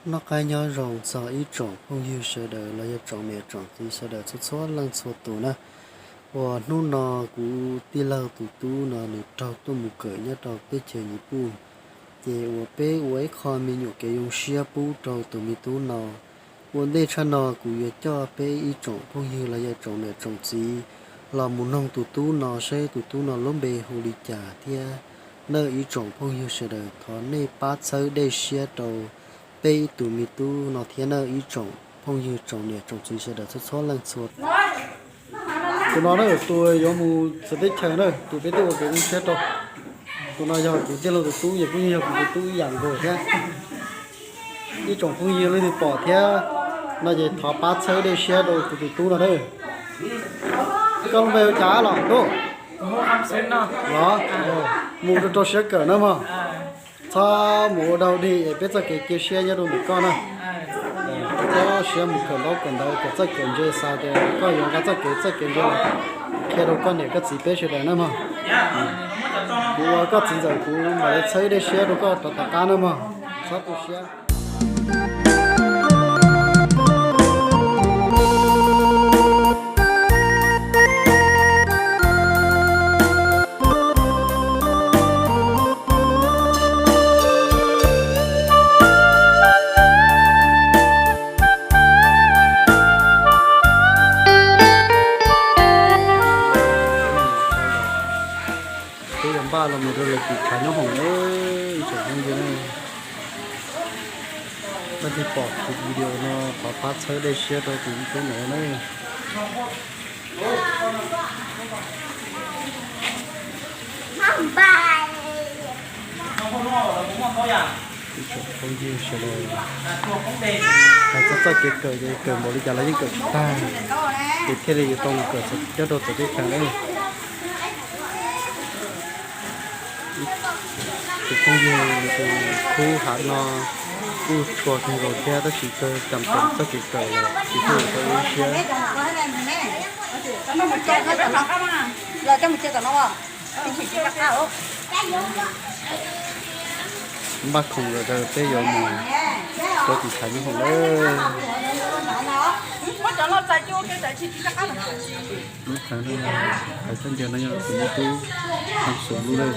Noj qab nyob zoo txog ib tsoom phooj ywg sawv daws los yog tsoom niam tsoom txiv sawv daws txhua txhua leej txhua tus na. Uas hnub no kuv tij laug tus tub no nws raug tuaj mus kawm nyob rau teb chaws Nyij Pooj, ces uas peb ua ib qho me nyuam kev zoo siab pub rau tus me tub no. Ua ntej tshaj no kuv yuav coj peb ib tsoom phooj ywg los yog tsoom niam tsoom txiv los mus noog tus tub no seb tus tub no lub npe hu li cas thiab. Nawb ib tsoom phooj ywg sawv daws, thov nej pab txhawb dej siab rau peb ib tug me tub no thiab nawb ib tsoom phooj ywg tsoom niam tsoom txiv sawv daws txhua txhua leej txhua. Tus no na, tus yuav mus txawv teb chaws na, tus peb twb ua kev zoo siab rau. Tus no yog kuv tij laug tus tub, ces kuj yog kuv tus tub ib yam nkaus thiab. Ib tsoom phooj ywg leej twg pom thiab no ces thov pab txhawb dej siab rau kuv tus tub no na. Koj lub npe hu cas los tub? Los, mus rau rau siab kawm na mog. Txhob mus ua dog dig es peb txoj kev cia siab nyob rau ntawm koj na. Koj siab mus kawm ntaub kawm ntawv, kawm txawj kawm ntse, xav tias koj yuav nqa txoj kev txawj kev ntse los qhia rau koj niam koj txiv peb sawv daws na mog. Kuv ua koj txiv ntxawm kuv mam li txhawb dej siab rau koj rov tom qab na mog. Txhob tu siab. Peb yuav npaj los mus rau lawv tim tshav nyob hoom na, ib tsoom phooj ywg na. Leej twg pom kuv video no thov pab txhawb dej siab rau tus me tub no na. Ib tsoom phooj ywg sawv daws, hais txog txoj kev kawm ces kawm npaum li cas los yeej kawm tsis tag, ces thiaj li yuav tau mus kawm nyob rau txawv teb chaws na. Tus phooj ywg tus khub hav no kuj tshua kawg nkaus thiab tab sis kawg cam pem txoj kev kawm los tsis tau ua ib siab. Npaj khoom lawm tau peb yuav mus rau tim tshav nyob hoom lawm. Lub thav no, thav txoj ncaws no yog tus me tub Thaj Xum lub lawm.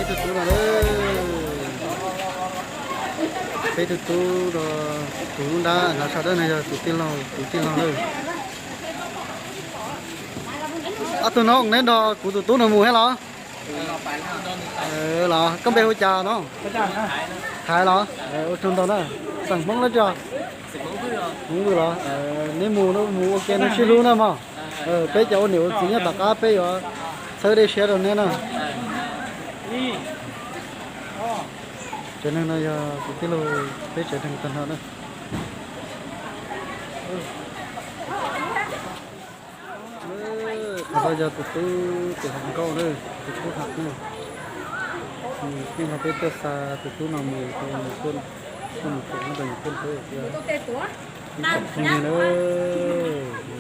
Tus tub no, peb tus tub no, tus nrab hnav sab dawb no yog tus tij laug, tus tij laug lawm. Ob tug no neb nrog kuv tus tub no mus thiab los? Los koj npe hu cas no? Thaiv los? Ua tsaug ntau na. Xeem Hmoob dab tsi? Hmoob Vwj los? Neb mus no mus ua ke no sib hlub na mog. Peb cov ua niam ua txiv nyob tom qab peb yuav txhawb dej siab rau neb na. Tsev neeg no yog tus tij laug peb tsev neeg tag nrho na. Qhov no yog tus tub tus hluas nkauj na, tus tub Ham na. Nws thiaj nrog peb tuaj xa tus tub no mus rau nws tuaj, tuaj mus koom nyob rau nws tuaj nrog thiab. Ib tsoom phooj ywg na,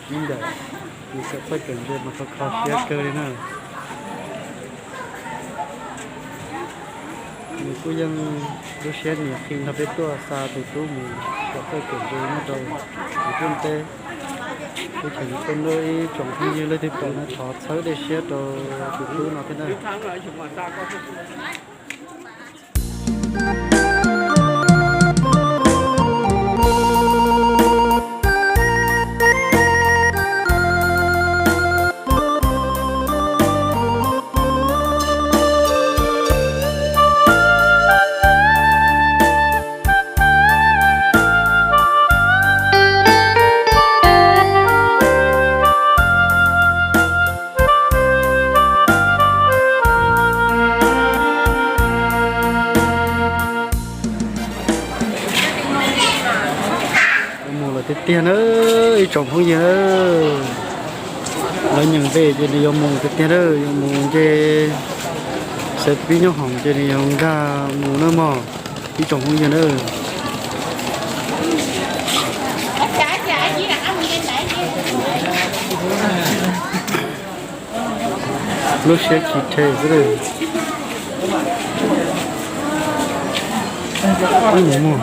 sib ncaim, nws txawm txawj kev ntse mas kho kho siab kawg li na. Nws kuj yeej lub siab nws qhia nrog peb tuaj xa tus tub mus kom txawj kev ntse nyob rau nws tuaj teb. Kuv cheem tuaj nrog ib tsoom phooj ywg leej twg pom no thov txhawb dej siab rau tus tub no thiab na. Mus lawm tiag tiag na, ib tsoom phooj ywg. Lawv nyeem npe ces nws yuav mus tiag tiag na, yuav mus nce xav pib nyob hoom ces nws yuav nkag mus na mog, ib tsoom phooj ywg na. Lub siab chim rhe xwb. Mus muag.